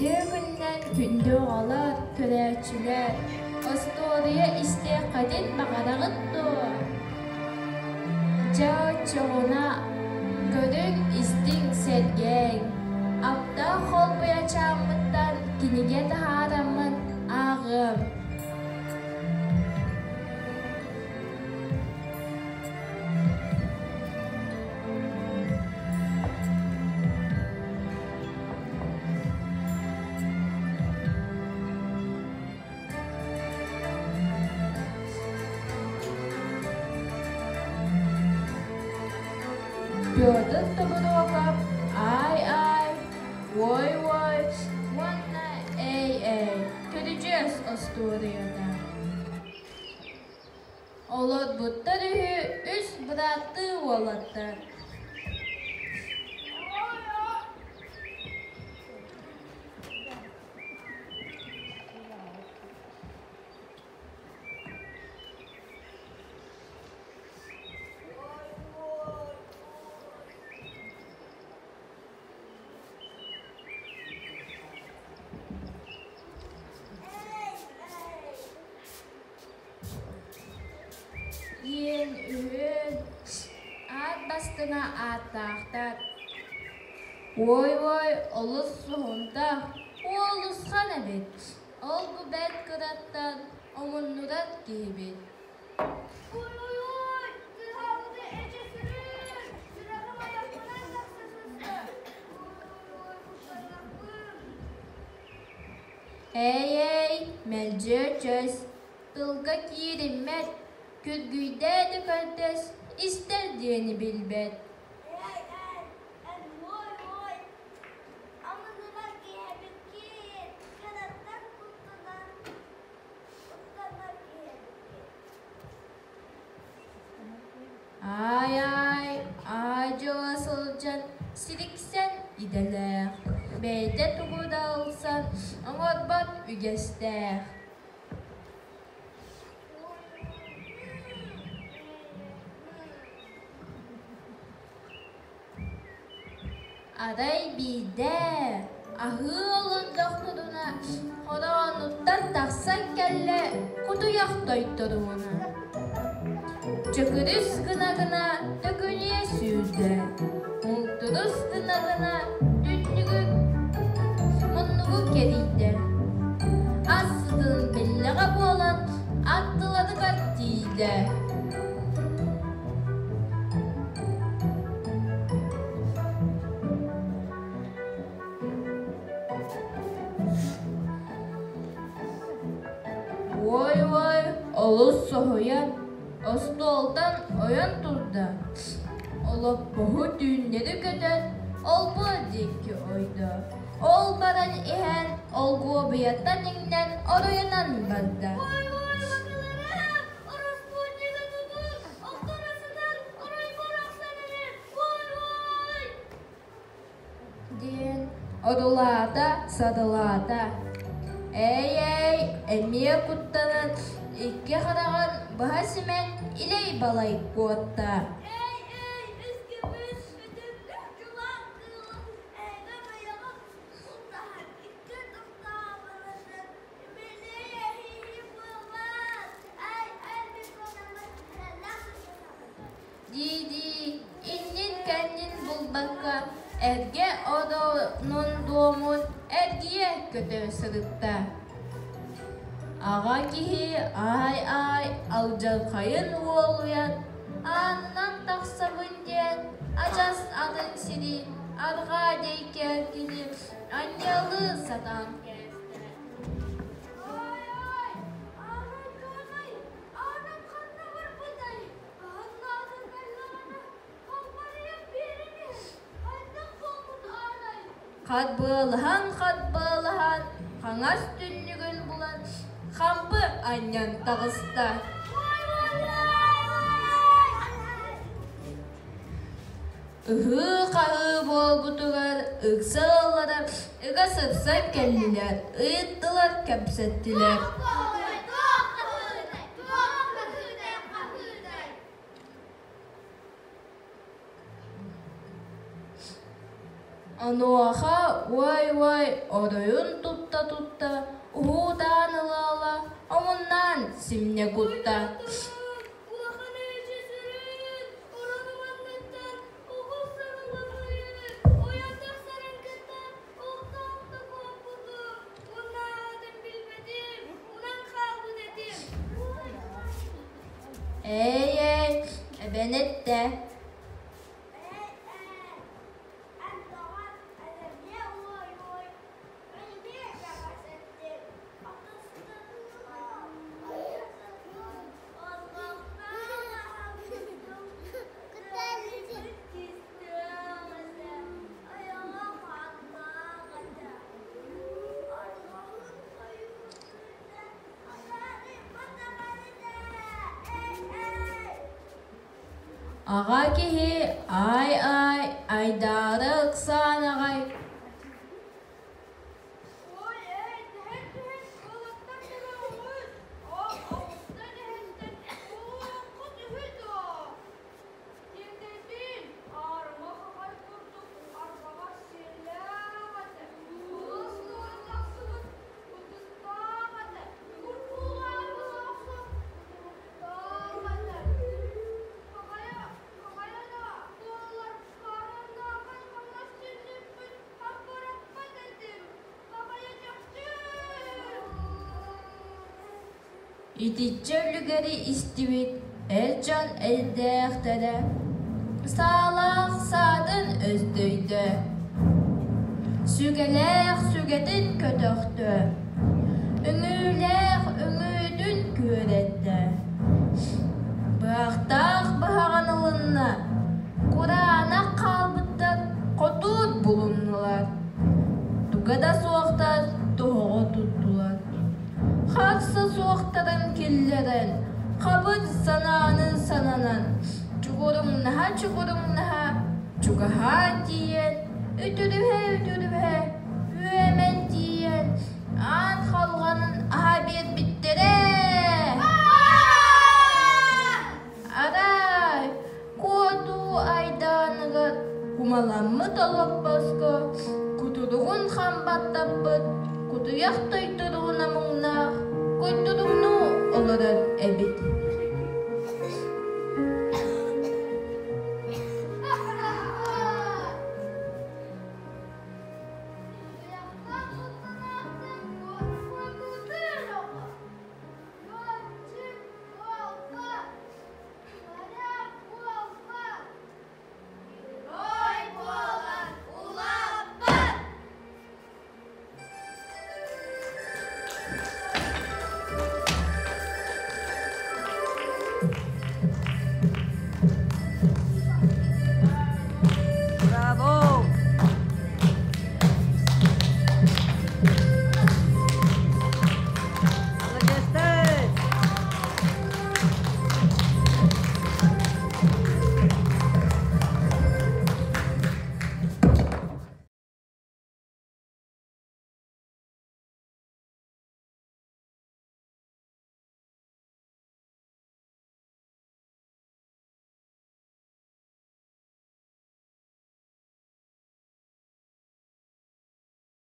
Үтүө күнүнэн күндү оҕолор, көрөөччүлэр, остуоруйа истиэххитин баҕараҕыт дуо? Дьэ оччоҕуна көрүҥ, истиҥ, сэргээҥ, аптаах холбуйачааммыттан кинигэ таһаараммын ааҕыам. Петр Тобуруокап «Аай-аай, уой-уой» уонна «Эй-эй» көрүдьүөс остуоруйата. Олорбуттар үһү үс бырааттыы уолаттар. Диэн үһүөн аат бастыҥа ааттаахтар. Уой-уой олус суһумтах, уолусхан эбит, ол-бу бэрт кыраттан омуннурар киһибит. Уй-уй-уй, кыһалҕы эчэ сүрүн, сүрэҕим айахпынан тахса сыста. Уй-уй, куттанарбын. Эй-эй, мэлдьи өчөс, тылга киириммэт, күргүйдээ да көрдөс, истэр диэни билбэт. Эй-эй, эн уой-уой, амынырар киһибиккин, кыраттан куттанар, куттанар киһибиккин. Аай-аай, аа-дьуо сылдьан сириксэн идэлээх, бэйэтэ тугу да ылсан оҥорбот үгэстээх. Арай биирдэ аһыы олордохпутуна хороонуттан тахсан кэллэ кутуйах тойторугуна. Чөкүрүс гына-гына төкүнүйэ сүүрдэ, мултурус гына-гына түннүгү муннугу кэрийдэ. Ас сытын биллэҕэ буолан аттыларыгар тиийдэ. Уой-уой, олус соһуйан, остуолтан ойон турда, олоппоһу түүннэри көтөн, олбуор диэки ойдо. Ол баран иһэн, олгуобуйаттан иҥнэн оройунан барда. Ой-ой, бакыларым, ороспуонньуга тутун, охторо сытар, оройбор охсон эрэр, ой-ой! Диэн одулаата, садылаата. Эй-эй, эмиэ куттанан, икки хараҕын быһа симэн илэй-балай куотта. Эй-эй, үскүбүт бүтүн дьулаан кыылым, эйгэ бэйэҕин бултаһан икки тохтооборотун, били эһиги буолбат, эй-эй, мин куотаммын, эрэллээх сылдьабын. Дии-дии, иннин-кэннин булбакка, эргэ оронун дуомун эргийэ көтө сырытта. Аҕа киһи аай-аай алдьархайын уолуйан, аанынан тахсабын диэн адьас атын сири арҕаа диэки эргини анньыалыы сатаан кээстэ. Ой-ой, ааһан туонай, аанан ханна барбытай? Хатбыалаһан-хатбыалаһан хаҥас түннүгүн булан хампы анньан таҕыста. Ыһыы-хаһыы буолбутугар ыкса ыаллара ыга сырсан кэллилэр, ыйыттылар, кэпсэттилэр. Онуоха уой-уой оройун тутта-тутта уһуутаан ыла-ыла омуннаан симнэ кутта. Улахан ээдьи сүрүн, оронум анныттан оҕус сарыллыбыт, ойон тахсарын кытта охто-охто куоппутум, уонна аатын билбэтим, унан хаалбыт этим. Ээй-ээй, эбэн эттэ. Аҕа киһи аай-аай айдаара ыксаан аҕай Ой, эй, түһэн түһэн куолаттан төбөҕүт, ол оҕуста дэһэттэн туоххут үһү дуо? Тиэтэйбин, аарыма хахай курдук арбаҕар сиэллээх этэ, тула суора тахсыбыт ытыстаах этэ, курбуулаабыт охсон кутуруктаах этэ. Хахайа, хахайа да буоллар хаарыаннаахай хамнас силлиппит Хаппараппат этим, хахайа чахчы! Итиччэ үлүгэри истибит эр дьон эрдээхтэрэ саалаах саатын өстөйдө, сүгэлээх сүгэтин көтөхтө, үҥүүлээх үҥүүтүн күөрэттэ, быһахтаах быһаҕын ылынна, Кураанах хаалбыттар хотуут булуннулар, туга да суохтар тоһоҕо туттулар. Харса суохтарын киллэрэн, хабыр санааны сананан, чугуруҥнаһа-чугуруҥнаһа, чугаһаан тиийэн, үтүрүһэ-үтүрүһэ, үөмэн тиийэн, аан халҕанын аһа биэрбиттэрэ. Арай, куотуу айдааныгар кумаламмыт олоппоско кутуругун хам баттаппыт кутуйах тойторугуна муҥнаах куйдуруҥнуу олорор эбит.